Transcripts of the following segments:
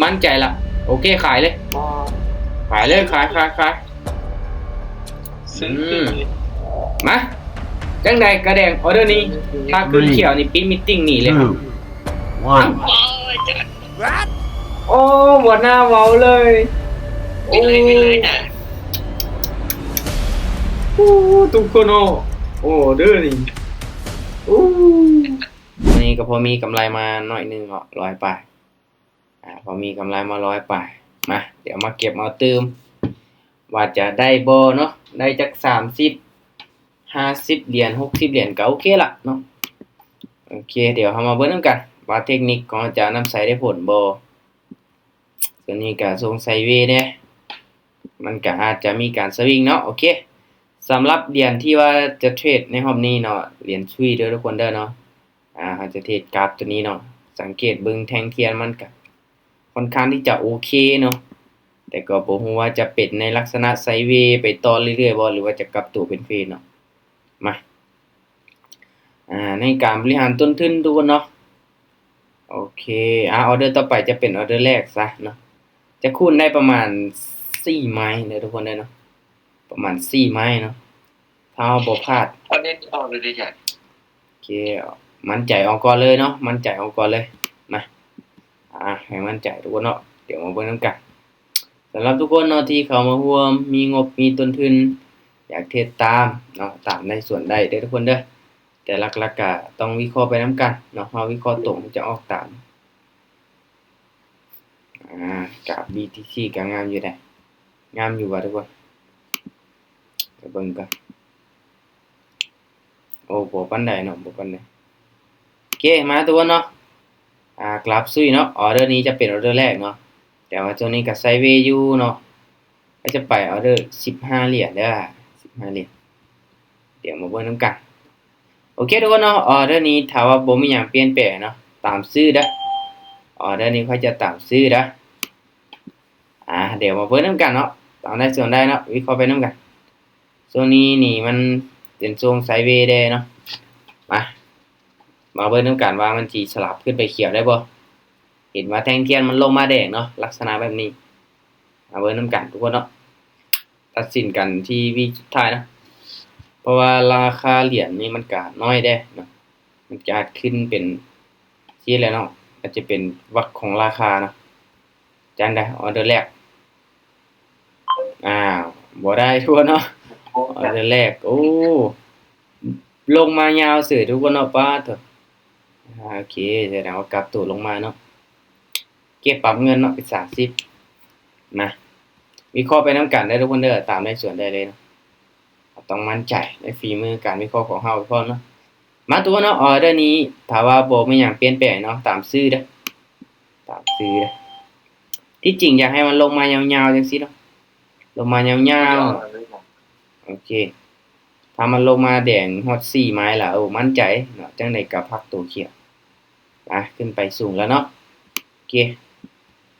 ໝັ້ນໃຈລະ. ໂອເຄ ຂາຍເລີຍ ຂາຍເລີຍ ຂາຍ ຂາຍ ຂາຍ. ຊື້ ອືມ ມາ ຈັ່ງໃດກະແດງ ອໍເດີນີ້ ຖ້າຂຶ້ນຂຽວນີ້ປິດມີດຕິ້ງໜີເລີຍ. ໂອ້ ບໍ່ໜ້າເວົ້າເລີຍ. ໂອ້ ທຸກຄົນເນາະ ອໍເດີນີ້ ໂອ້ ມື້ນີ້ກໍພໍມີກຳໄລມາໜ້ອຍໜຶ່ງເນາະ ຮ້ອຍປາຍ. ອາ ພໍມີກຳໄລມາຮ້ອຍປາຍ. ມາ ດຽວມາເກັບເອົາຕື່ມ ວ່າຈະໄດ້ບໍ່ເນາະ ໄດ້ຈັກສາມສິບ ຫ້າສິບຫຼຽນ ຫົກສິບຫຼຽນ ກໍໂອເຄລະເນາະ. ໂອເຄ ດຽວເຮົາມາເບິ່ງນຳກັນວ່າເທັກນິກຂອງອາຈານນຳໃຊ້ໄດ້ຜົນບໍ່. ໂຕນີ້ກໍຊົງໄຊເວແດ່ ມັນກໍອາດຈະມີການສະວິງເນາະ. ໂອເຄ ສຳລັບຫຼຽນທີ່ວ່າຈະເທຣດໃນຮອບນີ້ເນາະ ຫຼຽນຊຸຍເດີທຸກຄົນເດີເນາະ. ອາ ເຮົາຈະເທດກາບໂຕນີ້ເນາະ ສັງເກດເບິ່ງແທ່ງທຽນມັນກະຄ່ອນຂ້າງທີ່ຈະໂອເຄເນາະ ແຕ່ກໍບໍ່ຮູ້ວ່າຈະເປັນໃນລັກສະນະໄຊເວໄປຕໍ່ເລື້ອຍໆບໍ່ ຫຼືວ່າຈະກັບໂຕເປັນເຟນເນາະ. ມາ ອາ ໃນການບໍລິຫານຕົ້ນທຶນທຸກຄົນເນາະ. ໂອເຄ ອາ ອໍເດີຕໍ່ໄປຈະເປັນອໍເດີແລກຊະເນາະ ຈະຄູນໄດ້ປະມານສີ່ໄມ້ເດີທຸກຄົນເດີເນາະ ປະມານສີ່ໄມ້ເນາະ ຖ້າເຮົາບໍ່ພາດ. ອອກເລີຍເດີອາຈານ. ໂອເຄ ໝັ້ນໃຈອອກກ່ອນເລີຍເນາະ ໝັ້ນໃຈອອກກ່ອນເລີຍ. ມາ ອາ ໃຫ້ໝັ້ນໃຈທຸກຄົນເນາະ ດຽວມາເບິ່ງນຳກັນ. ສຳລັບທຸກຄົນເນາະທີ່ເຂົ້າມາຮ່ວມ ມີງົບມີຕົ້ນທຶນ ຢາກເທດຕາມເນາະ ຕາມໄດ້ສ່ວນໄດ້ເດີທຸກຄົນເດີ ແຕ່ຫຼັກໆກະຕ້ອງວິເຄາະໄປນຳກັນເນາະ ເຮົາວິເຄາະຕົງຈະອອກຕາມ. ອາ ກາບບີທີຊີກໍງາມຢູ່ເດ ງາມຢູ່ຫວາທຸກຄົນ ໄປເບິ່ງກ່ອນ. ໂອ້ ບໍ່ປານໃດເນາະ ບໍ່ປານໃດ. ໂອເຄ ມາທຸກຄົນເນາະ ອາ ກາບຊຸຍເນາະ ອໍເດີນີ້ຈະເປັນອໍເດີແລກເນາະ ແຕ່ວ່າຊ່ວງນີ້ກໍໄຊເວຢູ່ເນາະ ກໍຈະໄປອໍເດີສິບຫ້າຫຼຽນເດີ ສິບຫ້າຫຼຽນ. ດຽວມາເບິ່ງນຳກັນ. ໂອເຄທຸກຄົນເນາະ ອໍເດີນີ້ຖ້າວ່າບໍ່ມີຫຍັງປ່ຽນແປງເນາະ ຕາມຊື້ເດີ ອໍເດີນີ້ຂ້ອຍຈະຕາມຊື້ເດີ. ອາ ດຽວມາເບິ່ງນຳກັນເນາະ ຕາມໄດ້ສ່ວນໄດ້ເນາະ ວິເຄາະໄປນຳກັນ. ຊ່ວງນີ້ນີ້ມັນເປັນຊ່ວງໄຊເວແດ່ເນາະ ມາ ມາເບິ່ງນຳກັນວ່າມັນຊິສະຫຼັບຂຶ້ນໄປຂຽວໄດ້ບໍ່. ເຫັນວ່າແທ່ງທຽນມັນລົງມາແດງເນາະ ລັກສະນະແບບນີ້. ມາເບິ່ງນຳກັນທຸກຄົນເນາະ ຕັດສິນກັນທີ່ວິສຸດທ້າຍເນາະ ເພາະວ່າລາຄາຫຼຽນນີ້ມັນກະນ້ອຍແດ່ເນາະ ມັນກະອາດຂຶ້ນເປັນຊີ້ແຫຼະເນາະ ອາດຈະເປັນວັກຂອງລາຄາເນາະ. ຈັ່ງໃດ ອໍເດີແລກ ອ້າວ ບໍ່ໄດ້ທຸກຄົນເນາະ ອໍເດີແລກ ໂອ້ ລົງມາຍາວເສີຍທຸກຄົນເນາະ ປາດໂທ້. ອາ ໂອເຄ ສະແດງວ່າກັບໂຕລົງມາເນາະ ເກັບປັບເງິນເນາະ ເປັນສາມສິບ ນະ. ວິເຄາະໄປນຳກັນເດີທຸກຄົນເດີ ຕາມໄດ້ສ່ວນໄດ້ເລີຍເນາະ ເຮົາຕ້ອງໝັ້ນໃຈໃນຝີມືການວິເຄາະຂອງເຮົາໄປພ້ອມເນາະ. ມາທຸກຄົນເນາະ ອໍເດີນີ້ຖ້າວ່າບໍ່ມີຫຍັງປ່ຽນແປງເນາະ ຕາມຊື້ເດີ ຕາມຊື້ເດີ. ທີ່ຈິງຢາກໃຫ້ມັນລົງມາຍາວໆຈັ່ງຊີ້ເນາະ ລົງມາຍາວໆ ໂອເຄ ຖ້າມັນລົງມາແດງຮອດສີ່ໄມ້ລະ ໂອ້ ໝັ້ນໃຈເນາະ ຈັ່ງໃດກໍພັກໂຕຂຽວ ອາ ຂຶ້ນໄປສູງແລ້ວເນາະ. ໂອເຄ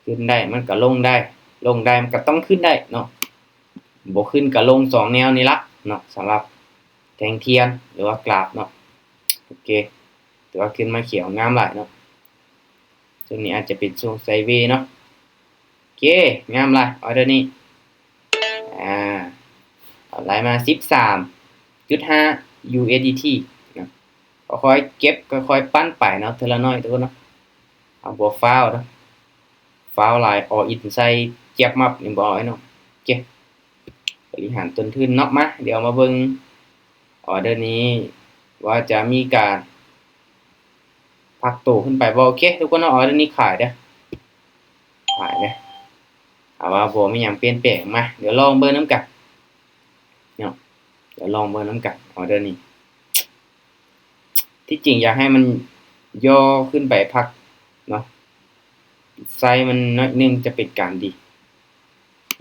ຂຶ້ນໄດ້ມັນກໍລົງໄດ້ ລົງໄດ້ມັນກໍຕ້ອງຂຶ້ນໄດ້ເນາະ ບໍ່ຂຶ້ນກໍລົງສອງແນວນີ້ລະເນາະ ສຳລັບແທ່ງທຽນ ຫຼືວ່າກຣາຟເນາະ. ໂອເຄ ຖືວ່າຂຶ້ນມາຂຽວງາມຫຼາຍເນາະ ຊ່ວງນີ້ອາດຈະເປັນຊ່ວງໄຊເວເນາະ. ໂອເຄ ງາມຫຼາຍ ອໍເດີນີ້ ອາ ກຳໄລມາສິບສາມຈຸດຫ້າຢູເອສດີທີເນາະ. ຄ່ອຍໆເກັບ ຄ່ອຍໆປັ້ນໄປເນາະ ເທື່ອລະໜ້ອຍທຸກຄົນເນາະ ເຮົາບໍ່ຟ້າວເນາະ ຟ້າວຫຼາຍ ອອລອິນໃສ່ຈຽບມັບນີ້ບໍ່ເອົາເນາະ. ໂອເຄ ບໍລິຫານຕົ້ນທຶນເນາະ. ມາ ດຽວມາເບິ່ງອໍເດີນີ້ວ່າຈະມີການ ພັກໂຕຂຶ້ນໄປບໍ່. ໂອເຄທຸກຄົນເນາະ ອໍເດີນີ້ຂາຍເດີ ຂາຍເດີ ຖ້າວ່າບໍ່ມີຫຍັງປ່ຽນແປງ. ມາ ດຽວລອງເບິ່ງນຳກັນເນາະ ດຽວລອງເບິ່ງນຳກັນ ອໍເດີນີ້. ທີ່ຈິງຢາກໃຫ້ມັນຍໍຂຶ້ນໄປພັກເນາະ ໄຊມັນໜ້ອຍໜຶ່ງຈະເປັນການດີ. ດ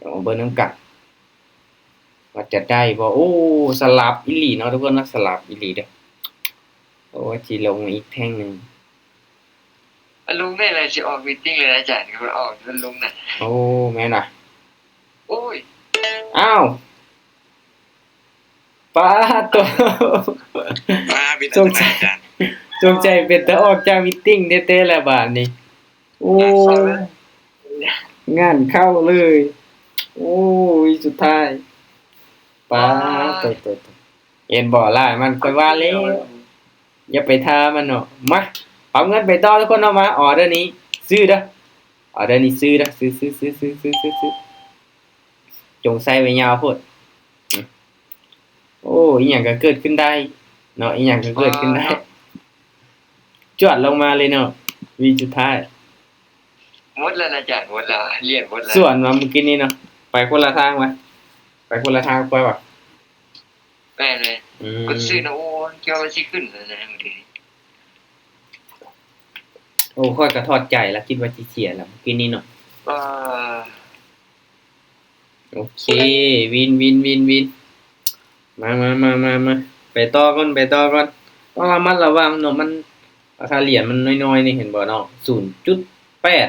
ຽວມາເບິ່ງນຳກັນວ່າຈະໄດ້ບໍ່. ໂອ້ ສະຫຼັບອີ່ຫຼີເນາະທຸກຄົນເນາະ ສະຫຼັບອີ່ຫຼີເດີ. ໂອ້ ຊິລົງມາອີກແທ່ງໜຶ່ງ. ອາ ລຸງແມ່ນລະຊິອອກມີດຕິ້ງເລີຍອາຈານ ຄືວ່າອອກລຸງນະ. ໂອ້ ແມ່ນຫວາ. ໂອ້ຍ ອ້າວ ປາດໂທ້ ສົງໄສ ສົງໄສເປັນຕາອອກຈາກມີດຕິ້ງແທ້ໆແຫຼະບາດນີ້. ໂອ້ ງານເຂົ້າເລີຍ. ໂອ້ຍ ສຸດທ້າຍ ປາດ ປາດ ໂຕໆໆ ເຫັນບໍ່ ລາຍມັນ ຂ້ອຍວ່າແລ້ວ ຢ່າໄປຖ້າມັນເນາະ. ມາ ປັບເງິນໄປຕໍ່ທຸກຄົນເນາະ. ມາ ອໍເດີນີ້ຊື້ເດີ ອໍເດີນີ້ຊື້ເດີ ຊື້ໆໆ ຊື້ໆໆ ຈົ່ງໃສ່ໄວ້ຍາວໂພດ. ໂອ້ ອີ່ຫຍັງກໍເກີດຂຶ້ນໄດ້ເນາະ ອີ່ຫຍັງກໍເກີດຂຶ້ນໄດ້. ອໍ ຈວດລົງມາເລີຍເນາະ ວິນສຸດທ້າຍ. ໝົດແລ້ວນະອາຈານ ໝົດແລ້ວ ຫຼຽນໝົດແລ້ວ. ສວນວ່າມື້ກີ້ນີ້ເນາະ ໄປຄົນລະທາງວ່າ ໄປຄົນລະທາງ ຂ້ອຍວ່າ ແມ່ນເລີຍ. ອືມ ກົດຊື້ນະ ໂອ້ ຄິດວ່າມັນຊິຂຶ້ນແລ້ວນະມື້ກີ້ນີ້. ໂອ້ ຂ້ອຍກໍຖອດໃຈລະ ຄິດວ່າຊິເສຍລະມື້ກີ້ນີ້ເນາະ. ເອີ ໂອເຄ ວິນ ວິນ ວິນ ວິນ. ມາ ມາ ມາ ມາ ມາ ໄປຕໍ່ກ່ອນ ໄປຕໍ່ກ່ອນ. ຕ້ອງລະມັດລະວັງເນາະ ມັນ ລາຄາຫຼຽນມັນນ້ອຍໆ ນີ້ ເຫັນບໍ່ເນາະ ສູນຈຸດແປດ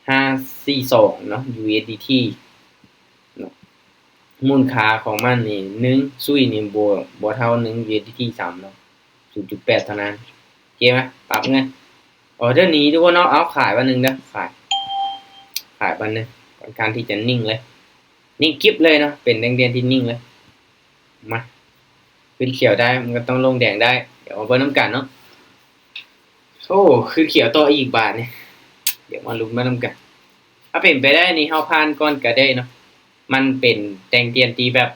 ຫ້າສີ່ສອງເນາະ ຢູເອສດີທີເນາະ. ມູນຄ່າຂອງມັນນີ້ ໜຶ່ງຊຸຍນີ້ບໍ່ ບໍ່ເທົ່າໜຶ່ງຢູເອສດີທີຊ້ຳເນາະ ສູນຈຸດແປດເທົ່ານັ້ນ. ໂອເຄ ມາ ປັບເງິນ. ອໍເດີນີ້ທຸກຄົນເນາະ ເອົາ ຂາຍບາດໜຶ່ງເດີ ຂາຍ ຂາຍບາດໜຶ່ງ. ຂ້ອນຂ້າງທີ່ຈະນິ່ງເລີຍ ນິ່ງກິບເລີຍເນາະ ເປັນແທ່ງທຽນທີ່ນິ່ງເລີຍ. ມາ ຂຶ້ນຂຽວໄດ້ ມັນກໍຕ້ອງລົງແດງໄດ້. ດຽວມາເບິ່ງນຳກັນເນາະ. ໂອ້ ຂຶ້ນຂຽວຕໍ່ອີກບາດນີ້. ດຽວມາລຸ້ນມານຳກັນ. ຖ້າເປັນໄປໄດ້ນີ້ ເຮົາຜ່ານກ່ອນກໍໄດ້ເນາະ. ມັນເປັນແທ່ງທຽນທີ່ແບບ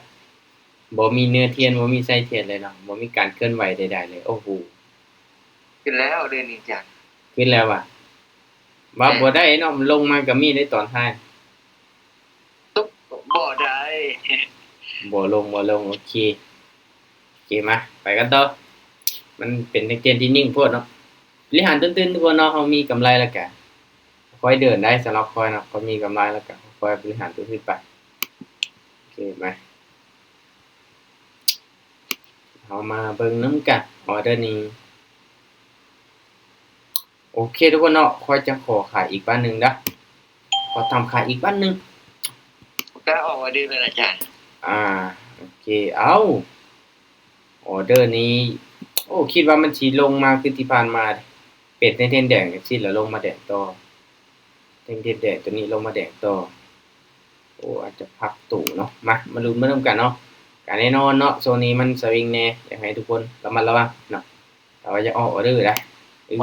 ບໍ່ມີເນື້ອທຽນ ບໍ່ມີໄສ້ທຽນເລີຍເນາະ ບໍ່ມີການເຄື່ອນໄຫວໃດໆເລີຍ. ໂອ້ໂຫ ຂຶ້ນແລ້ວເດີນີ້ອາຈານ ຂຶ້ນແລ້ວຫວາ? ວ່າ ແມ່ນ ບໍ່ໄດ້ເນາະ ມັນລົງມາກໍມີໃນຕອນທ້າຍ. ຕົກບໍ່ໄດ້ ບໍ່ລົງ ບໍ່ລົງ. ໂອເຄ ໂອເຄ ມາ ໄປກັນຕໍ່. ມັນເປັນແທ່ງທຽນທີ່ນິ່ງໂພດເນາະ. ບໍລິຫານຕົ້ນທຶນທຸກຄົນເນາະ ເຮົາມີກຳໄລແລ້ວກະຄ່ອຍເດີນໄດ້. ສຳລັບຂ້ອຍເນາະ ຂ້ອຍມີກຳໄລແລ້ວກະຄ່ອຍບໍລິຫານຕົ້ນທຶນໄປ. ໂອເຄ ມາ ເຮົາມາເບິ່ງນຳກັນ ອໍເດີນີ້. ໂອເຄທຸກຄົນເນາະ ຂ້ອຍຈະຂໍຂາຍອີກບາດໜຶ່ງເດີ ຂໍຕາມຂາຍອີກບາດໜຶ່ງ. ກໍອອກອໍເດີແລ້ວອາຈານ. ອ່າ ໂອເຄ ເອົ້າ ອໍເດີນີ້ ໂອ້ ຄິດວ່າມັນຊິລົງມາຄືທີ່ຜ່ານມາ ເປັນເທຣນແດງຈັ່ງຊີ້ ແລ້ວລົງມາແດງຕໍ່ ເທຣນແດງ ຕົວນີ້ລົງມາແດງຕໍ່. ໂອ້ ອາດຈະພັກໂຕເນາະ. ມາ ມາລຸ້ນມານຳກັນເນາະ. ກະແນ່ນອນເນາະ ຊ່ວງນີ້ມັນສະວິງແດ່ ຢາກໃຫ້ທຸກຄົນລະມັດລະວັງເນາະ. ແຕ່ວ່າຢ່າອອກອໍເດີໄດ໋. ເອີ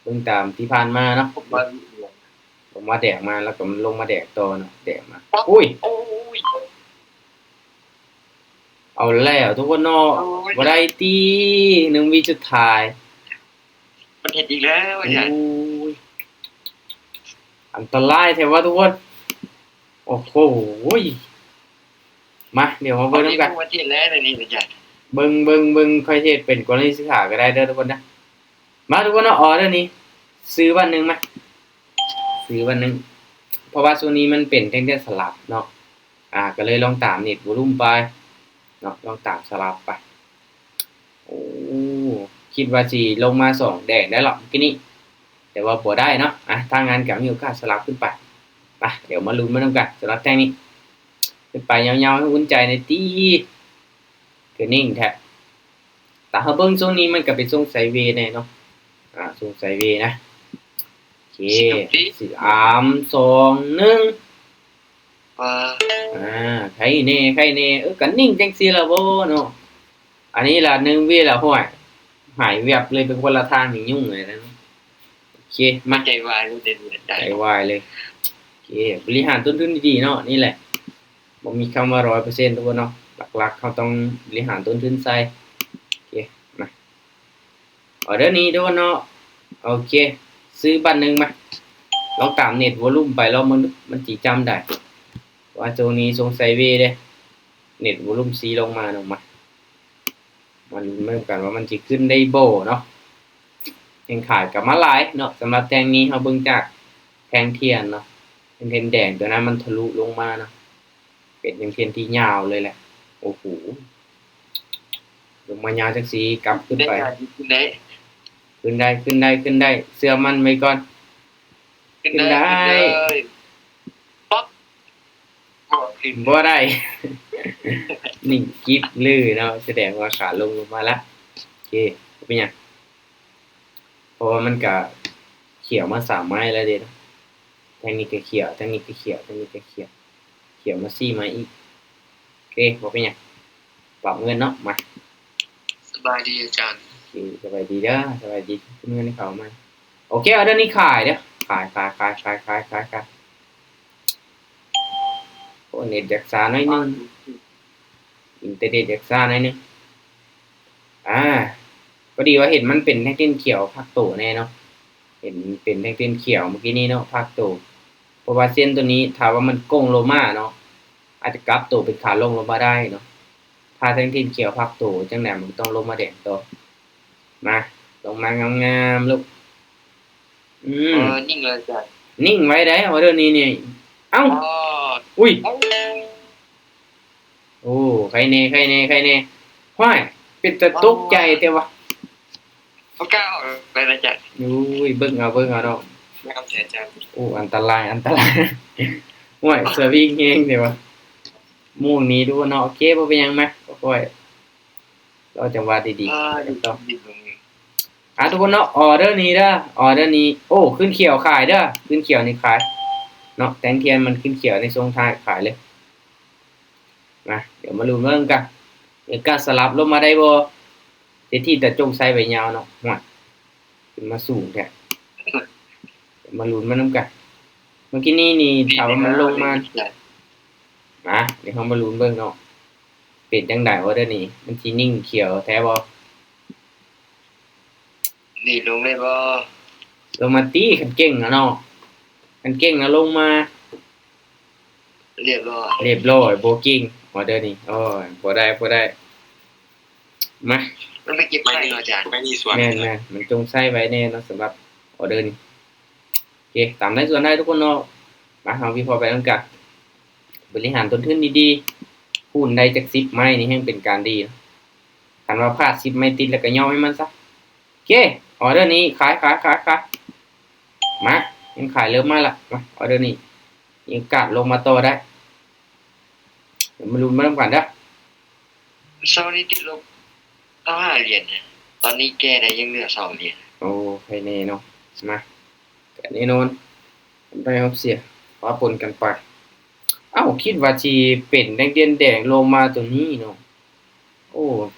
ເບິ່ງຕາມທີ່ຜ່ານມາເນາະ ລົງມາແດງມາ ແລ້ວກໍມັນລົງມາແດງຕໍ່ເນາະ ແດງມາ. ໂອ້ຍ ໂອ້ຍ ເອົາແລ້ວທຸກຄົນເນາະ. ໂອ້ຍ ບໍ່ໄດ້ຕິ ໜຶ່ງວິສຸດທ້າຍ. ມັນເຮັດອີກແລ້ວອາຈານ. ໂອ້ຍ ອັນຕະລາຍແທ້ວ່າທຸກຄົນ. ໂອ້ໂຫ ມາ ດຽວມາເບິ່ງນຳກັນ. ເອົາເຮັດແລ້ວນີ້ອາຈານ. ເບິ່ງ ເບິ່ງ ເບິ່ງ ຂ້ອຍເຮັດເປັນກໍລະນີສຶກສາກໍໄດ້ເດີທຸກຄົນເດີ. ມາທຸກຄົນເນາະ ອໍເດີນີ້ ຊື້ບາດໜຶ່ງມາ ຊື້ບາດໜຶ່ງ. ເພາະວ່າຊ່ວງນີ້ມັນເປັນແທ່ງທຽນສະຫຼັບເນາະ ອ່າ ກໍເລີຍລອງຕາມເນັດໂວລູມໄປເນາະ ລອງຕາມສະຫຼັບໄປ. ໂອ້ ຄິດວ່າຊິລົງມາສອງແດງໄດ້ລະມື້ກີ້ນີ້ ແຕ່ວ່າບໍ່ໄດ້ເນາະ. ອ່ະ ຖ້າງານກໍມີໂອກາດສະຫຼັບຂຶ້ນໄປ. ມາ ດຽວມາລຸ້ນມານຳກັນສຳລັບແທ່ງນີ້ ຂຶ້ນໄປຍາວໆ ໃຫ້ອຸ່ນໃຈແດ່ຕິ. ຄືນິ່ງແທ້. ຕາມເຮົາເບິ່ງຊ່ວງນີ້ມັນກໍເປັນຊ່ວງໄຊເວແດ່ເນາະ ອ່າ ຊ່ວງໄຊເວນະ. ໂອເຄ ສາມ ສອງ ໜຶ່ງ. ອ່າ ໄຄແດ່ ໄຄແດ່. ເອີ ກໍນິ່ງຈັ່ງຊີ້ລະບໍ່ເນາະ. ອັນນີ້ລະໜຶ່ງວິລະ ຫ້ວຍ ຫາຍແວັບເລີຍ ໄປຄົນລະທາງນີ້ ຫຍຸ້ງເລີຍນະ. ໂອເຄ ມາ ໃຈວາຍເລີຍ ໃຈວາຍເລີຍ. ໂອເຄ ບໍລິຫານຕົ້ນທຶນດີໆເນາະ. ນີ້ແຫຼະ ບໍ່ມີຄຳວ່າຮ້ອຍເປີເຊັນທຸກຄົນເນາະ ຫຼັກໆເຮົາຕ້ອງບໍລິຫານຕົ້ນທຶນໃສ່. ໂອເຄ ມາ ອໍເດີນີ້ທຸກຄົນເນາະ. ໂອເຄ ຊື້ບາດໜຶ່ງມາ ລອງຕາມເນັດໂວລູມໄປລອງເບິ່ງ ມັນຊິຈ້ຳໄດ໋. ວ່າຊ່ວງນີ້ຊົງໄຊເວເດ້ ເນັດໂວລູມຊີລົງມາເນາະ. ມາ ມາລຸ້ນເບິ່ງກັນວ່າມັນຊິຂຶ້ນໄດ້ບໍ່ເນາະ. ແຮງຂາຍກໍມາຫຼາຍເນາະ ສຳລັບແທ່ງນີ້ ເຮົາເບິ່ງຈາກແທ່ງທຽນເນາະ ເຫັນແດງຕົວນັ້ນມັນທະລຸລົງມາເນາະ ເປັນເສັ້ນທຽນທີ່ຍາວເລີຍແຫຼະ. ໂອ້ໂຫ ລົງມາຍາວຈັກຊີ້ ກັບຂຶ້ນໄປ. ຂຶ້ນໄດ້ ຂຶ້ນໄດ້ ຂຶ້ນໄດ້ ເຊື່ອໝັ້ນໄວ້ກ່ອນ. ຂຶ້ນໄດ້ ຂຶ້ນໄດ້ ຂຶ້ນເລີຍ ປັອບ ບໍ່ຂຶ້ນ ບໍ່ໄດ້ ນິ່ງກິບເລີຍເນາະ ສະແດງວ່າຂາລົງລົງມາລະ. ໂອເຄ ບໍ່ເປັນຫຍັງ ເພາະວ່າມັນກະຂຽວມາສາມໄມ້ແລ້ວເດ້ເນາະ. ທາງນີ້ກໍຂຽວ ທາງນີ້ກໍຂຽວ ທາງນີ້ກໍຂຽວ ຂຽວມາສີ່ໄມ້ອີກ. ໂອເຄ ບໍ່ເປັນຫຍັງ ປັບເງິນເນາະ. ມາ ສະບາຍດີອາຈານ. ໂອເຄ ສະບາຍດີເດີ ສະບາຍດີ. ເງິນເຂົ້າມາ. ໂອເຄ ອອເດີນີ້ຂາຍເດີ ຂາຍ ຂາຍ ຂາຍ. ໂອ້ ເນັດຢາກຊ້າໜ້ອຍໜຶ່ງ ອິນເຕີເນັດຢາກຊ້າໜ້ອຍໜຶ່ງ. ອາ ພໍດີວ່າເຫັນມັນເປັນແທ່ງເທນຂຽວພັກໂຕແນ່ເນາະ ເຫັນເປັນແທ່ງເທນຂຽວມື້ກີ້ນີ້ເນາະ ພັກໂຕ. ເພາະວ່າເສັ້ນໂຕນີ້ຖ້າວ່າມັນໂກ່ງລົງມາເນາະ ອາດຈະກັບໂຕເປັນຂາລົງລົງມາໄດ້ເນາະ. ຖ້າແທ່ງເທນຂຽວພັກໂຕຈັ່ງໃດມັນກໍຕ້ອງລົງມາແດງຕໍ່. ມາ ລົງມາງາມໆລູກ. ອືມ ເອີ ນິ່ງເລີຍອາຈານ ນິ່ງໄວ້ໄດ໋ ອອເດີນີ້ນີ້. ເອົ້າ ໂອ້ ອຸ້ຍ ເອົ້າ ໂອ້ ໄຄແນ່ ໄຄແນ່ ໄຄແນ່. ຫ້ວຍ ເປັນຕາຕົກໃຈແຕ່ວ່າ ບໍ່ກ້າອອກໄປນະອາຈານ. ໂອ້ຍ ເບິ່ງເອົາ ເບິ່ງເອົາເນາະ. ແມ່ນແທ້ອາຈານ. ໂອ້ ອັນຕະລາຍ ອັນຕະລາຍ. ຫ້ວຍ ສະວິງແຮງແທ້ວ່າ ໂມງນີ້ດູເນາະ. ໂອເຄ ບໍ່ເປັນຫຍັງ ມາ ຄ່ອຍໆ ລໍຈັງຫວະດີໆ. ອາ ໄປກັນຕໍ່. ອ່າ ທຸກຄົນເນາະ ອອເດີນີ້ເດີ ອອເດີນີ້ ໂອ້ ຂຶ້ນຂຽວຂາຍເດີ ຂຶ້ນຂຽວນີ້ຂາຍເນາະ. ແທ່ງທຽນມັນຂຶ້ນຂຽວໃນຊ່ວງທ້າຍ ຂາຍເລີຍ. ມາ ດຽວມາລຸ້ນເບິ່ງກັນ ເອກາສະຫຼັບລົງມາໄດ້ບໍ່? ເສດຖີຕາຈົງໄຊໄວ້ຍາວເນາະ. ໂອ້ຍ ຂຶ້ນມາສູງແທ້. ດຽວມາລຸ້ນມານຳກັນ. ເມື່ອກີ້ນີ້ນີ້ ຖ້າວ່າມັນລົງມາ ມາ ດຽວເຮົາມາລຸ້ນເບິ່ງເນາະ ເປັນຈັ່ງໃດ ອອເດີນີ້ ມັນຊິນິ່ງຂຽວແທ້ບໍ່? ນີ້ລົງໄດ້ບໍ່? ລົງມາຕິ ຄັນເກັ່ງນະເນາະ ຄັນເກັ່ງນະລົງມາ. ລຽບຮ້ອຍ ລຽບຮ້ອຍ ບໍ່ເກັ່ງ ອອເດີນີ້. ໂອ້ຍ ບໍ່ໄດ້ ບໍ່ໄດ້. ມາ ມັນໄປເກັບໄວ້ເນາະອາຈານ. ໄວ້ນີ້ສວນ ແມ່ນໆ ມັນຈົ່ງໃຊ້ໄວ້ແນ່ເນາະ ສຳລັບອອເດີນີ້. ໂອເຄ ຕາມໄດ້ສ່ວນໄດ້ທຸກຄົນເນາະ. ມາ ເຮົາວິເຄາະໄປນຳກັນ. ບໍລິຫານຕົ້ນທຶນດີໆ ຄູນໄດ້ຈັກສິບໄມ້ນີ້ແຮ່ງເປັນການດີ. ຄັນວ່າພາດສິບໄມ້ຕິດແລ້ວກໍຍອມໃຫ້ມັນຊະ. ໂອເຄ ອອເດີນີ້ຂາຍ ຂາຍ ຂາຍ ຂາຍ. ມາ ຍັງຂາຍເລີ່ມມາລະ. ມາ ອອເດີນີ້ມີໂອກາດລົງມາຕໍ່ໄດ້. ດຽວມາລຸ້ນມານຳກັນເດີ. ເຊົ້ານີ້ຕິດລົບຊາວຫ້າຫຼຽນນະ ຕອນນີ້ແກ້ໄດ້ຍັງເຫຼືອສອງຫຼຽນ. ໂອ້ ໃຄແນ່ເນາະ. ມາ ກະແນ່ນອນ ໄດ້ຮັບເສຍ ປະປົນກັນໄປ. ເອົ້າ ຄິດວ່າຊິເປັນແດງ ແດງ ແດງລົງມາຕົວນີ້ເນາະ. ໂອ້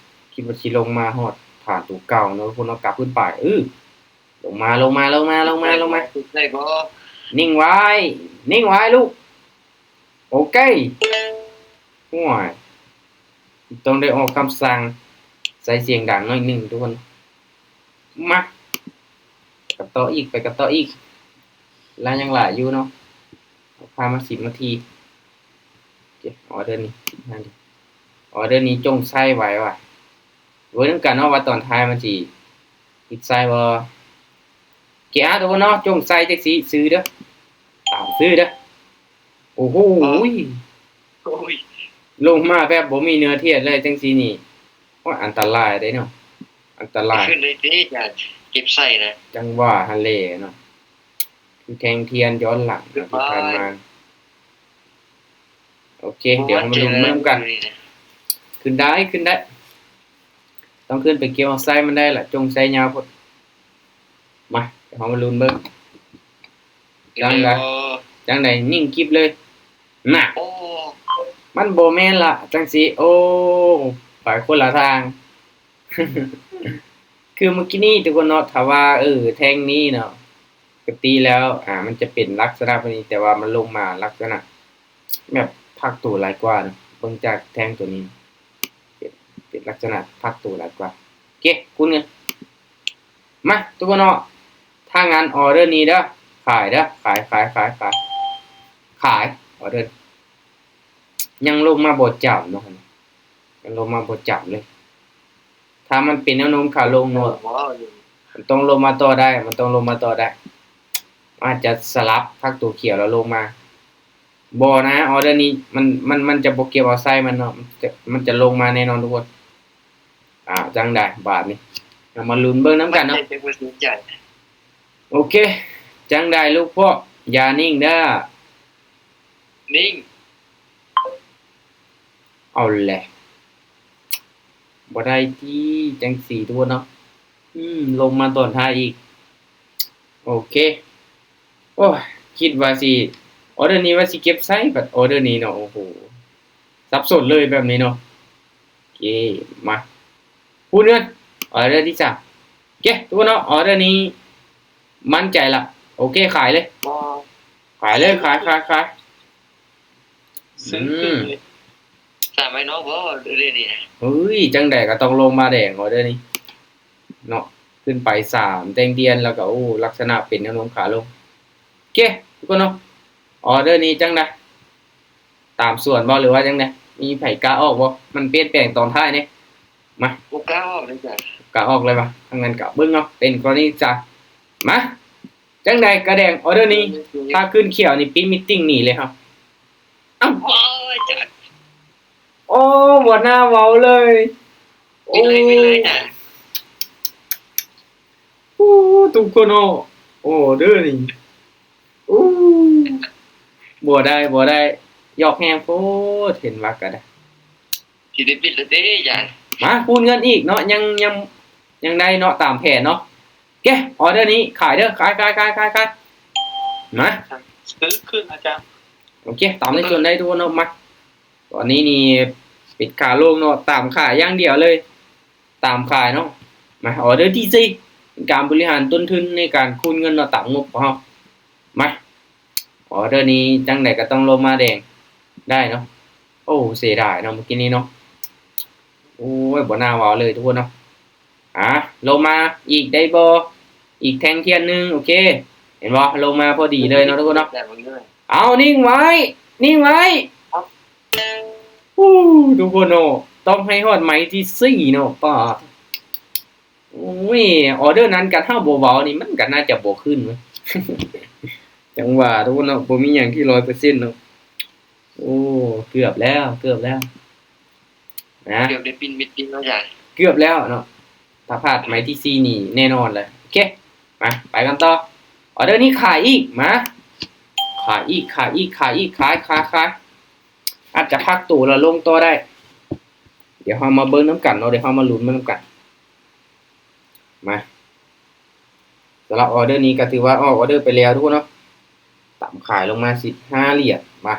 ຄິດວ່າຊິລົງມາຮອດຖານຕົວເກົ່າເນາະ ພວກເຮົາກັບຂຶ້ນໄປ. ເອີ ລົງມາ ລົງມາ ລົງມາ ລົງມາ ລົງມາ. ໄດ້ບໍ່? ນິ່ງໄວ້ ນິ່ງໄວ້ລູກ. ໂອເຄ ໂອ້ຍ ຕ້ອງໄດ້ອອກຄຳສັ່ງໃສ່ສຽງດັງໜ້ອຍໜຶ່ງທຸກຄົນ. ມາ ກັນຕໍ່ອີກ ໄປກັນຕໍ່ອີກ. ເວລາຍັງຫຼາຍຢູ່ເນາະ ເຮົາພາມາສິບນາທີ. ໂອເຄ ອອເດີນີ້ ອອເດີນີ້ຈົ່ງໃຊ້ໄວ້ວ່າ ເບິ່ງນຳກັນເນາະວ່າຕອນທ້າຍມັນຊິຕິດໃຊ້ບໍ່. ໂອເຄ ອ່າ ທຸກຄົນເນາະ ຈົ່ງໃຊ້ຈັກຊີ້ ຊື້ເດີ ຕາມຊື້ເດີ. ໂອ້ໂຫ ໂອ້ຍ ລົງມາແບບບໍ່ມີເນື້ອທຽນເລີຍ ຈັ່ງຊີ້ນີ້ ໂອ້ຍ ອັນຕະລາຍເດ້ເນາະ ອັນຕະລາຍ. ຂຶ້ນໄດ້ຕິ ຢາກເກັບໃສ່ນະ ຈັ່ງວ່າຫັ້ນແຫຼະເນາະ ຄືແທ່ງທຽນຍ້ອນຫຼັງທີ່ຜ່ານມາ. ໂອເຄ ດຽວເຮົາມາລຸ້ນເບິ່ງກັນ. ຂຶ້ນໄດ້ ຂຶ້ນໄດ້ ຕ້ອງຂຶ້ນໄປເກັບເອົາໄຊມັນໄດ້ລະ ຈົ່ງໄຊຍາວໂພດ. ມາ ດຽວເຮົາມາລຸ້ນເບິ່ງ. ຈັ່ງໃດ ຈັ່ງໃດ ນິ່ງກິບເລີຍນະ. ໂອ້ ມັນບໍ່ແມ່ນລະ ຈັ່ງຊີ້ ໂອ້ ໄປຄົນລະທາງ. ຄືມື້ກີ້ນີ້ທຸກຄົນເນາະ ຖ້າວ່າ ເອີ ແທ່ງນີ້ເນາະ ປົກກະຕິແລ້ວ ອ່າ ມັນຈະເປັນລັກສະນະແບບນີ້ ແຕ່ວ່າມັນລົງມາລັກສະນະແບບພັກໂຕຫຼາຍກວ່າເນາະ. ເບິ່ງຈາກແທ່ງໂຕນີ້ ເປັນ ເປັນລັກສະນະພັກໂຕຫຼາຍກວ່າ. ໂອເຄ ຄູນເງິນ. ມາ ທຸກຄົນເນາະ ຖ້າງານອອເດີນີ້ເດີ ຂາຍເດີ ຂາຍ ຂາຍ ຂາຍ ຂາຍ ຂາຍ ອອເດີ ຍັງລົງມາບໍ່ຈຳເນາະ ຍັງລົງມາບໍ່ຈຳເລີຍ. ຖ້າມັນເປັນແນວໂນ້ມຂາລົງເນາະ ມັນຕ້ອງລົງມາຕໍ່ໄດ້ ມັນຕ້ອງລົງມາຕໍ່ໄດ້. ອາດຈະສະຫຼັບພັກໂຕຂຽວແລ້ວລົງມາ. ບໍ່ນະ ອອເດີນີ້ ມັນ ມັນ ມັນຈະບໍ່ເກັບເອົາໄຊມັນເນາະ ມັນຈະ ມັນຈະລົງມາແນ່ນອນທຸກຄົນ. ອ່າ ຈັ່ງໃດບາດນີ້ ເຮົາມາລຸ້ນເບິ່ງນຳກັນເນາະ. ໂອເຄ ຈັ່ງໃດລູກພໍ່ ຢ່ານິ່ງເດີ. ນິ່ງ ເອົາແຫຼະ ບໍ່ໄດ້ຕິ ຈັ່ງຊີ້ທຸກຄົນເນາະ. ອືມ ລົງມາຕອນທ້າຍອີກ. ໂອເຄ ໂອ້ຍ ຄິດວ່າຊິ ອໍເດີນີ້ວ່າຊິເກັບໃສ່ ບັດອໍເດີນີ້ເນາະ ໂອ້ໂຫ ສັບສົນເລີຍແບບນີ້ເນາະ. ໂອເຄ ມາ ຄູນເງິນ ອໍເດີທີສາມ ໂອເຄ ທຸກຄົນເນາະ ອໍເດີນີ້ໝັ້ນໃຈລະ ໂອເຄ ຂາຍເລີຍ ຂາຍເລີຍ ຂາຍ ຂາຍ ຂາຍ ຊື້ຂຶ້ນເລີຍ ສາມໄມ້ນອກບໍ່ ອໍເດີນີ້ນະ ເຮີ້ຍ ຈັ່ງໃດກໍຕ້ອງລົງມາແດງ ອໍເດີນີ້ເນາະ ຂຶ້ນໄປສາມແທ່ງທຽນ ແລ້ວກໍ ໂອ້ ລັກສະນະເປັນແນວໂນ້ມຂາລົງ. ໂອເຄ ທຸກຄົນເນາະ ອໍເດີນີ້ຈັ່ງໃດ ຕາມສວນບໍ່ ຫຼືວ່າຈັ່ງໃດ ມີໃຜກ້າອອກບໍ່ ມັນປ່ຽນແປງຕອນທ້າຍເດ້ ມາ ບໍ່ກ້າອອກເລີຍຈ້ະ ກ້າອອກເລີຍວະ ຖ້າຊັ້ນກໍເບິ່ງເນາະ ເປັນກໍລະນີສຶກສາ ມາ ຈັ່ງໃດກະແດງ ອໍເດີນີ້ ຖ້າຂຶ້ນຂຽວນີ້ປິດມີດຕິ້ງໜີເລີຍເຮົາ ເອົ້າ ໂອ້ຍ ໂອ້ ບໍ່ໜ້າເວົ້າເລີຍ ໂອ້ ໂອ້ ທຸກຄົນເນາະ ອໍເດີນີ້ ໂອ້ ບໍ່ໄດ້ ບໍ່ໄດ້ ຢອກແຮງໂພດ ເຫັນວ່າກະໄດ້ ຊິໄດ້ປິດແລ້ວເດ້ ຢ້ານ ມາ ຄູນເງິນອີກເນາະ ຍັງ ຍັງ ຍັງໄດ້ເນາະ ຕາມແຜນເນາະ. ໂອເຄ ອໍເດີນີ້ຂາຍເດີ ຂາຍ ຂາຍ ຂາຍ ຂາຍ ມາ ຊື້ຂຶ້ນອາຈານ ໂອເຄ ຕາມໃນສ່ວນໃດທຸກຄົນເນາະ ມາ ຕອນນີ້ນີ້ປິດຂາລົງເນາະ ຕາມຂາຍຢ່າງດຽວເລີຍ ຕາມຂາຍເນາະ ມາ ອໍເດີທີສີ່ ການບໍລິຫານຕົ້ນທຶນໃນການຄູນເງິນເນາະ ຕາມງົບຂອງເຮົາ ມາ ອໍເດີນີ້ຈັ່ງໃດກໍຕ້ອງລົງມາແດງໄດ້ເນາະ ໂອ້ ເສຍດາຍເນາະ ມື້ກີ້ນີ້ເນາະ ໂອ້ຍ ບໍ່ໜ້າເວົ້າເລີຍທຸກຄົນເນາະ ອາ ລົງມາອີກໄດ້ບໍ່ ອີກແທ່ງທຽນໜຶ່ງ ໂອເຄ ເຫັນບໍ່ ລົງມາພໍດີເລີຍເນາະທຸກຄົນເນາະ ເອົາ ນິ່ງໄວ້ ນິ່ງໄວ້ ໂອ້ ທຸກຄົນເນາະ ຕ້ອງໃຫ້ຮອດໄມ້ທີສີ່ເນາະ ປາດ ໂອ້ຍ ອໍເດີນັ້ນຄັນເຮົາບໍ່ເວົ້ານີ້ ມັນກໍໜ້າຈະບໍ່ຂຶ້ນເວີ້ຍ ຈັ່ງວ່າທຸກຄົນເນາະ ບໍ່ມີຫຍັງທີ່ຮ້ອຍເປີເຊັນເນາະ ໂອ້ ເກືອບແລ້ວ ເກືອບແລ້ວ ນະ ເກືອບໄດ້ປິ່ນມິດຕິງເນາະ ເກືອບແລ້ວເນາະ ຖ້າພາດໄມ້ທີສີ່ນີ້ແນ່ນອນເລີຍ ໂອເຄ ມາ ໄປກັນຕໍ່ ອໍເດີນີ້ຂາຍອີກ ມາ ຂາຍອີກ ຂາຍອີກ ຂາຍອີກ ຂາຍ ຂາຍ ຂາຍ ອາດຈະພັກໂຕແລ້ວລົງຕໍ່ໄດ້ ດຽວເຮົາມາເບິ່ງນຳກັນເນາະ ດຽວເຮົາມາລຸ້ນມານຳກັນ ມາ ສຳລັບອໍເດີນີ້ກໍຖືວ່າອອກອໍເດີໄປແລ້ວທຸກຄົນເນາະ ຕາມຂາຍລົງມາສິບຫ້າຫຼຽນ ມາ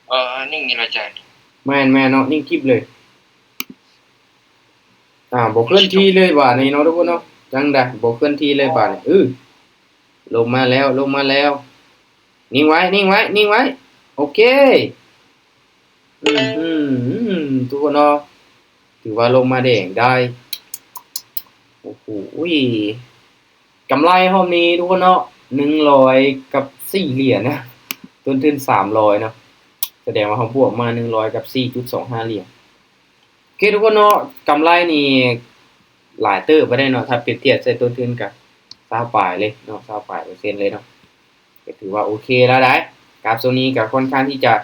ເອີ ນິ່ງນີ້ລະຈານ ແມ່ນໆເນາະ ນິ່ງກິບເລີຍ ອ່າ ບໍ່ເຄື່ອນທີ່ເລີຍບາດນີ້ເນາະທຸກຄົນເນາະ ຈັ່ງໃດ ບໍ່ເຄື່ອນທີ່ເລີຍບາດນີ້ ເອີ ລົງມາແລ້ວ ລົງມາແລ້ວ ນິ່ງໄວ້ ນິ່ງໄວ້ ນິ່ງໄວ້ ໂອເຄ ອືມ ທຸກຄົນເນາະ ຖືວ່າລົງມາແດງໄດ້ ໂອ້ໂຫ ກຳໄລຮອບນີ້ທຸກຄົນເນາະ ໜຶ່ງຮ້ອຍກັບສີ່ຫຼຽນນະ ຕົ້ນທຶນສາມຮ້ອຍເນາະ ສະແດງວ່າເຮົາບວກມາໜຶ່ງຮ້ອຍກັບສີ່ຈຸດສອງຫ້າຫຼຽນ ໂອເຄທຸກຄົນເນາະ ກຳໄລນີ້ຫຼາຍເຕີບໄປໄດ້ເນາະ ຖ້າປຽບທຽບໃສ່ຕົ້ນທຶນກະຊາວປາຍເລີຍເນາະ ຊາວປາຍເປີເຊັນເລີຍເນາະ ກໍຖືວ່າໂອເຄແລ້ວໄດ໋ ກາບຊ່ວງນີ້ກໍຄ່ອນຂ້າງທີ່ຈະ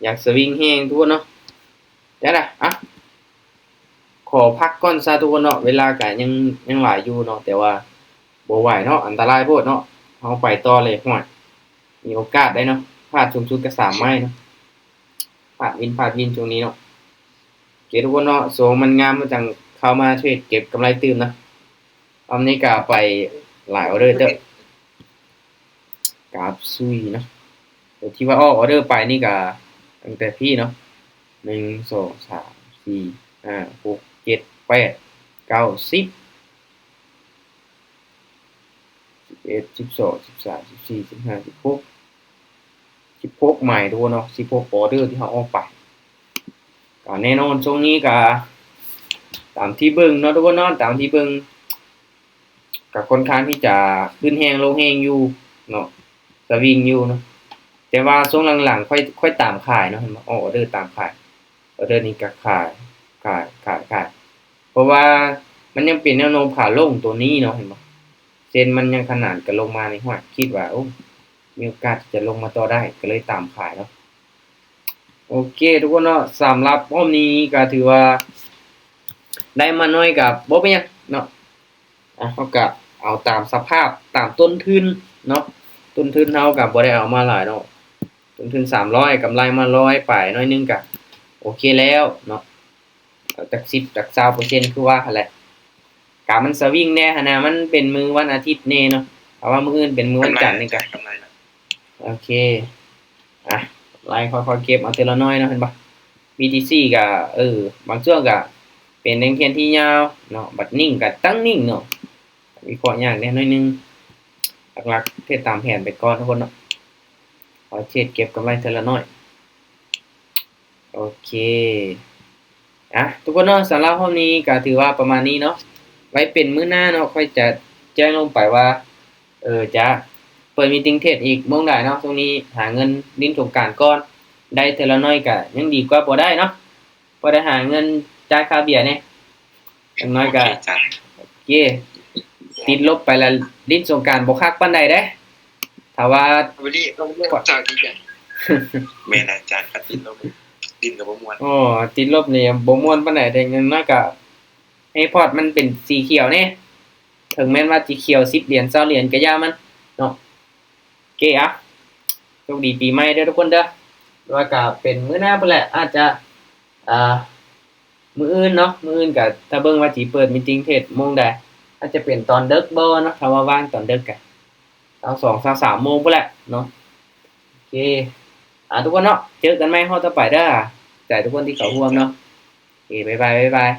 ຢາກສະວິງແຮງທຸກຄົນເນາະ ຈັ່ງໃດ ອ່ະ ຂໍພັກກ່ອນຊະທຸກຄົນເນາະ ເວລາກໍຍັງ ຍັງຫຼາຍຢູ່ເນາະ ແຕ່ວ່າບໍ່ໄຫວເນາະ ອັນຕະລາຍໂພດເນາະ ເຮົາໄປຕໍ່ເລີຍ ຫ້ວຍ ມີໂອກາດໄດ໋ເນາະ ພາດສູງສຸດກໍສາມໄມ້ເນາະ ພາດວິນ ພາດວິນຊ່ວງນີ້ເນາະ ໂອເຄທຸກຄົນເນາະ ຊ່ວງມັນງາມເຮົາຈັ່ງເຂົ້າມາເທຣດເກັບກຳໄລຕື່ມເນາະ ອອມນີ້ກໍໄປຫຼາຍອໍເດີເຕີບ ກາບຊຸຍເນາະ ໂຕທີ່ວ່າອອກອໍເດີໄປນີ້ກໍຕັ້ງແຕ່ພີ້ເນາະ ໜຶ່ງ ສອງ ສາມ ສີ່ ຫ້າ ຫົກ ເຈັດ ແປດ ເກົ້າ ສິບ ສິບເອັດ ສິບສອງ ສິບສາມ ສິບສີ່ ສິບຫ້າ ສິບຫົກ ສິບຫົກໄມ້ທຸກຄົນເນາະ ສິບຫົກອໍເດີທີ່ເຮົາອອກໄປ ກໍແນ່ນອນຊ່ວງນີ້ກໍຕາມທີ່ເບິ່ງເນາະທຸກຄົນເນາະ ຕາມທີ່ເບິ່ງກໍຄ່ອນຂ້າງທີ່ຈະຂຶ້ນແຮງລົງແຮງຢູ່ເນາະ ສະວິງຢູ່ເນາະ ແຕ່ວ່າຊ່ວງຫຼັງໆຂ້ອຍ ຂ້ອຍຕາມຂາຍເນາະ ເຫັນບໍ່ ອໍເດີຕາມຂາຍ ອໍເດີນີ້ກໍຂາຍ ຂາຍ ຂາຍ ຂາຍ ເພາະວ່າມັນຍັງເປັນແນວໂນ້ມຂາລົງໂຕນີ້ເນາະ ເຫັນບໍ່ ເສັ້ນມັນຍັງຂະໜານກັນລົງມານີ້ ຫ້ວຍ ຄິດວ່າ ໂອ້ ມີໂອກາດທີ່ຈະລົງມາຕໍ່ໄດ້ ກໍເລີຍຕາມຂາຍເນາະ ໂອເຄທຸກຄົນເນາະ ສຳລັບຮອບນີ້ກໍຖືວ່າໄດ້ມາໜ້ອຍກໍບໍ່ເປັນຫຍັງເນາະ ອ່ະ ເຮົາກໍເອົາຕາມສະພາບ ຕາມຕົ້ນທຶນເນາະ ຕົ້ນທຶນເຮົາກໍບໍ່ໄດ້ເອົາມາຫຼາຍເນາະ ຕົ້ນທຶນສາມຮ້ອຍ ກຳໄລມາຮ້ອຍປາຍໜ້ອຍໜຶ່ງກໍໂອເຄແລ້ວເນາະ ເອົາຈັກສິບ ຈັກຊາວເປີເຊັນ ຄືວ່າຫັ້ນແຫຼະ ກະມັນສະວິງແດ່ຫັ້ນນະ ມັນເປັນມື້ວັນອາທິດແດ່ເນາະ ຖ້າວ່າມື້ອື່ນເປັນມື້ວັນຈັນນີ້ກະ ກຳໄລລະ ໂອເຄ ອ່ະ ໄລ່ຄ່ອຍໆເກັບເອົາເທື່ອລະໜ້ອຍເນາະ ເຫັນບໍ່? ບີທີຊີກະ ເອີ ບາງຊ່ວງກະເປັນແທ່ງທຽນທີ່ຍາວເນາະ ບັດນິ້ງກະຕັ້ງນິ້ງເນາະ ວິເຄາະຍາກແດ່ໜ້ອຍໜຶ່ງ. ຫຼັກໆເທຣດຕາມແຜນໄປກ່ອນທຸກຄົນເນາະ ຄ່ອຍເທຣດເກັບກຳໄລເທື່ອລະໜ້ອຍ. ໂອເຄ ອ່ະ ທຸກຄົນເນາະ ສຳລັບຮອບນີ້ກະຖືວ່າປະມານນີ້ເນາະ ໄວ້ເປັນມື້ໜ້າເນາະ ຂ້ອຍຈະແຈ້ງລົງໄປວ່າ ເອີ ຈະເປີດມີຕິງເທຣດອີກໂມງໃດເນາະ. ຊ່ວງນີ້ຫາເງິນຫຼິ້ນສົງການກ່ອນ ໄດ້ເທື່ອລະໜ້ອຍກະຍັງດີກວ່າບໍ່ໄດ້ເນາະ ພໍໄດ້ຫາເງິນຈ່າຍຄ່າເບຍແດ່ ຢ່າງໜ້ອຍກະ ໂອເຄ ຕິດລົບໄປລະຫຼິ້ນສົງການບໍ່ຄັກປານໃດເດ້. ຖ້າວ່າ ແມ່ນອາຈານ ຄັນຕິດລົບ ຫຼິ້ນກະບໍ່ມ່ວນ ໂອ້ ຕິດລົບນີ້ບໍ່ມ່ວນປານໃດເດ້. ຢ່າງໜ້ອຍກະໃຫ້ພອດມັນເປັນສີຂຽວແດ່ ເຖິງແມ່ນວ່າຊິຂຽວສິບຫຼຽນ ຊາວຫຼຽນກະຢ່າມັນເນາະ. ເກ ອະ ໂຊກດີປີໃໝ່ເດີທຸກຄົນເດີ ແລ້ວກະເປັນມື້ໜ້າພຸ້ນແຫຼະ ອາດຈະ ອ່າ ມື້ອື່ນເນາະ ມື້ອື່ນກະຖ້າເບິ່ງວ່າຊິເປີດມີຕິງເທຣດໂມງໃດ ອາດຈະເປັນຕອນເດິກບໍ່ເນາະ ຖ້າວ່າວ່າງຕອນເດິກກະຊາວສອງ ຊາວສາມໂມງພຸ້ນແຫຼະເນາະ. ໂອເຄ ອ່າ ທຸກຄົນເນາະ ເຈີກັນໃໝ່ຮອບຕໍ່ໄປເດີ ໃຈທຸກຄົນທີ່ເຂົ້າຮ່ວມເນາະ. ໂອເຄ ບາຍບາຍ ບາຍບາຍ.